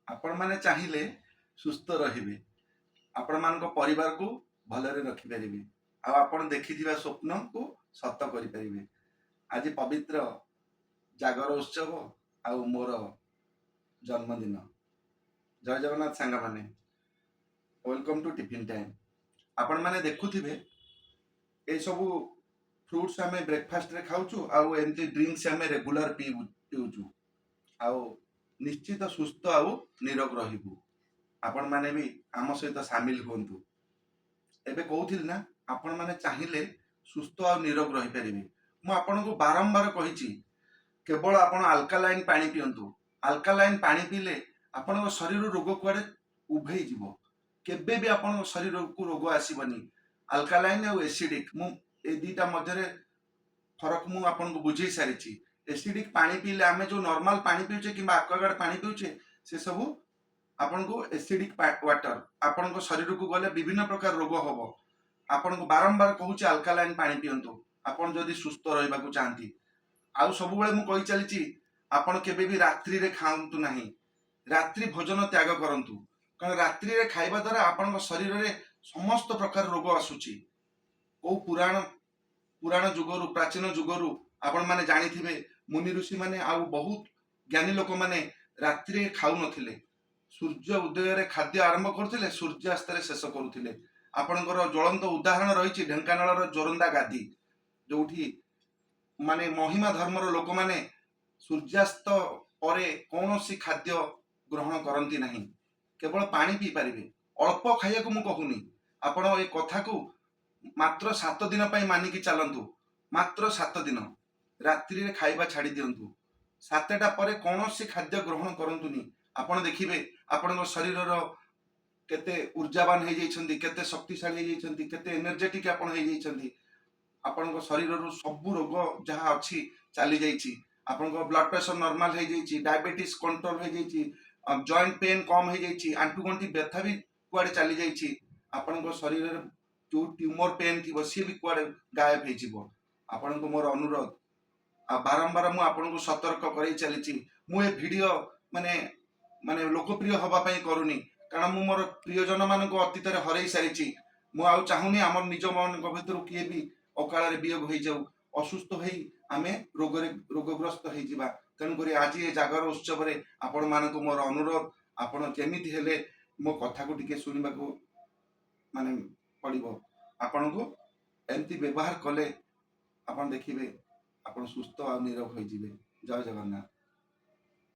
ଆପଣମାନେ ଚାହିଁଲେ ସୁସ୍ଥ ରହିବେ, ଆପଣମାନଙ୍କ ପରିବାରକୁ ଭଲରେ ରଖିପାରିବେ ଆଉ ଆପଣ ଦେଖିଥିବା ସ୍ୱପ୍ନକୁ ସତ କରିପାରିବେ। ଆଜି ପବିତ୍ର ଜାଗର ଉତ୍ସବ ଆଉ ମୋର ଜନ୍ମଦିନ। ଜୟ ଜଗନ୍ନାଥ ସାଙ୍ଗମାନେ, welcome to Tiffin Time। ଆପଣମାନେ ଦେଖୁଥିବେ, ଏସବୁ ଫ୍ରୁଟ୍ସ ଆମେ ବ୍ରେକଫାଷ୍ଟରେ ଖାଉଛୁ ଆଉ ଏମିତି ଡ୍ରିଙ୍କସ୍ ଆମେ ରେଗୁଲାର ପିଉଛୁ ଆଉ ନିଶ୍ଚିତ ସୁସ୍ଥ ଆଉ ନିରୋଗ ରହିବୁ। ଆପଣମାନେ ବି ଆମ ସହିତ ସାମିଲ ହୁଅନ୍ତୁ। ଏବେ କହୁଥିଲି ନା, ଆପଣମାନେ ଚାହିଁଲେ ସୁସ୍ଥ ଆଉ ନିରୋଗ ରହିପାରିବେ। ମୁଁ ଆପଣଙ୍କୁ ବାରମ୍ବାର କହିଛି, କେବଳ ଆପଣ ଆଲକାଲାଇନ୍ ପାଣି ପିଅନ୍ତୁ। ଆଲକାଲାଇନ୍ ପାଣି ପିଇଲେ ଆପଣଙ୍କ ଶରୀରରୁ ରୋଗ କୁଆଡ଼େ ଉଭେଇ ଯିବ। କେବେ ବି ଆପଣଙ୍କ ଶରୀରକୁ ରୋଗ ଆସିବନି। ଆଲକାଲାଇନ୍ ଆଉ ଏସିଡିକ୍, ମୁଁ ଏଇ ଦିଟା ମଧ୍ୟରେ ଫରକ ମୁଁ ଆପଣଙ୍କୁ ବୁଝେଇ ସାରିଛି। ଏସିଡିକ୍ ପାଣି ପିଇଲେ, ଆମେ ଯୋଉ ନର୍ମାଲ ପାଣି ପିଉଛେ କିମ୍ବା ଆକ୍ୱାଗାର୍ଡ ପାଣି ପିଉଛେ, ସେ ସବୁ ଆପଣଙ୍କୁ ଏସିଡିକ୍ ୱାଟର। ଆପଣଙ୍କ ଶରୀରକୁ ଗଲେ ବିଭିନ୍ନ ପ୍ରକାର ରୋଗ ହବ। ଆପଣଙ୍କୁ ବାରମ୍ବାର କହୁଛି, ଆଲକାଲାଇନ୍ ପାଣି ପିଅନ୍ତୁ ଆପଣ ଯଦି ସୁସ୍ଥ ରହିବାକୁ ଚାହାନ୍ତି। ଆଉ ସବୁବେଳେ ମୁଁ କହି ଚାଲିଛି, ଆପଣ କେବେ ବି ରାତ୍ରିରେ ଖାଆନ୍ତୁ ନାହିଁ। ରାତ୍ରି ଭୋଜନ ତ୍ୟାଗ କରନ୍ତୁ, କାରଣ ରାତ୍ରିରେ ଖାଇବା ଦ୍ୱାରା ଆପଣଙ୍କ ଶରୀରରେ ସମସ୍ତ ପ୍ରକାର ରୋଗ ଆସୁଛି। କୋଉ ପୁରାଣ ପୁରାଣ ଯୁଗରୁ, ପ୍ରାଚୀନ ଯୁଗରୁ ଆପଣମାନେ ଜାଣିଥିବେ, ମୁନି ଋଷିମାନେ ଆଉ ବହୁତ ଜ୍ଞାନୀ ଲୋକମାନେ ରାତିରେ ଖାଉନଥିଲେ। ସୂର୍ଯ୍ୟ ଉଦୟରେ ଖାଦ୍ୟ ଆରମ୍ଭ କରୁଥିଲେ, ସୂର୍ଯ୍ୟାସ୍ତରେ ଶେଷ କରୁଥିଲେ। ଆପଣଙ୍କର ଜ୍ୱଳନ୍ତ ଉଦାହରଣ ରହିଛି ଢେଙ୍କାନାଳର ଜୋରନ୍ଦା ଗାଦି, ଯୋଉଠି ମାନେ ମହିମା ଧର୍ମର ଲୋକମାନେ ସୂର୍ଯ୍ୟାସ୍ତ ପରେ କୌଣସି ଖାଦ୍ୟ ଗ୍ରହଣ କରନ୍ତି ନାହିଁ। କେବଳ ପାଣି ପିଇ ପାରିବେ, ଅଳ୍ପ ଖାଇବାକୁ ମୁଁ କହୁନି। ଆପଣ ଏ କଥାକୁ ମାତ୍ର 7 ଦିନ ପାଇଁ ମାନିକି ଚାଲନ୍ତୁ। ମାତ୍ର 7 ଦିନ ରାତ୍ରିରେ ଖାଇବା ଛାଡ଼ି ଦିଅନ୍ତୁ। 7ଟା ପରେ କୌଣସି ଖାଦ୍ୟ ଗ୍ରହଣ କରନ୍ତୁନି। ଆପଣ ଦେଖିବେ, ଆପଣଙ୍କ ଶରୀରର କେତେ ଉର୍ଜାବାନ ହେଇଯାଇଛନ୍ତି, କେତେ ଶକ୍ତିଶାଳୀ ହେଇଯାଇଛନ୍ତି, କେତେ ଏନର୍ଜେଟିକ ଆପଣ ହେଇଯାଇଛନ୍ତି। ଆପଣଙ୍କ ଶରୀରରୁ ସବୁ ରୋଗ ଯାହା ଅଛି ଚାଲି ଯାଇଛି। ଆପଣଙ୍କ ବ୍ଲଡ ପ୍ରେସର ନର୍ମାଲ ହେଇଯାଇଛି, ଡାଇବେଟିସ୍ କଣ୍ଟ୍ରୋଲ ହେଇଯାଇଛି, ଜଏଣ୍ଟ ପେନ୍ କମ ହେଇଯାଇଛି, ଆଣ୍ଠୁ ଗଣ୍ଠି ବ୍ୟଥା ବି କୁଆଡେ ଚାଲି ଯାଇଛି। ଆପଣଙ୍କ ଶରୀରରେ ଯୋଉ ଟ୍ୟୁମର ପେନ୍ ଥିବ, ସିଏ ବି କୁଆଡେ ଗାୟବ ହେଇଯିବ। ଆପଣଙ୍କୁ ମୋର ଅନୁରୋଧ ଆଉ ବାରମ୍ବାର ମୁଁ ଆପଣଙ୍କୁ ସତର୍କ କରେଇ ଚାଲିଛି। ମୁଁ ଏ ଭିଡିଓ ମାନେ ମାନେ ଲୋକପ୍ରିୟ ହବା ପାଇଁ କରୁନି, କାରଣ ମୁଁ ମୋର ପ୍ରିୟଜନ ମାନଙ୍କୁ ଅତୀତରେ ହରେଇ ସାରିଛି। ମୁଁ ଆଉ ଚାହୁଁନି ଆମର ନିଜ ମାନଙ୍କ ଭିତରୁ କିଏ ବି ଅକାଳରେ ବିୟୋଗ ହେଇଯାଉ, ଅସୁସ୍ଥ ହେଇ ଆମେ ରୋଗରେ ରୋଗଗ୍ରସ୍ତ ହେଇଯିବା। ତେଣୁକରି ଆଜି ଏ ଜାଗର ଉତ୍ସବରେ ଆପଣମାନଙ୍କୁ ମୋର ଅନୁରୋଧ, ଆପଣ ଯେମିତି ହେଲେ ମୋ କଥାକୁ ଟିକେ ଶୁଣିବାକୁ ମାନେ ପଡ଼ିବ ଆପଣଙ୍କୁ। ଏମିତି ବ୍ୟବହାର କଲେ ଆପଣ ଦେଖିବେ, ଆପଣ ସୁସ୍ଥ ଆଉ ନିରୋଗ ହୋଇଯିବେ। ଜୟ ଜଗନ୍ନାଥ।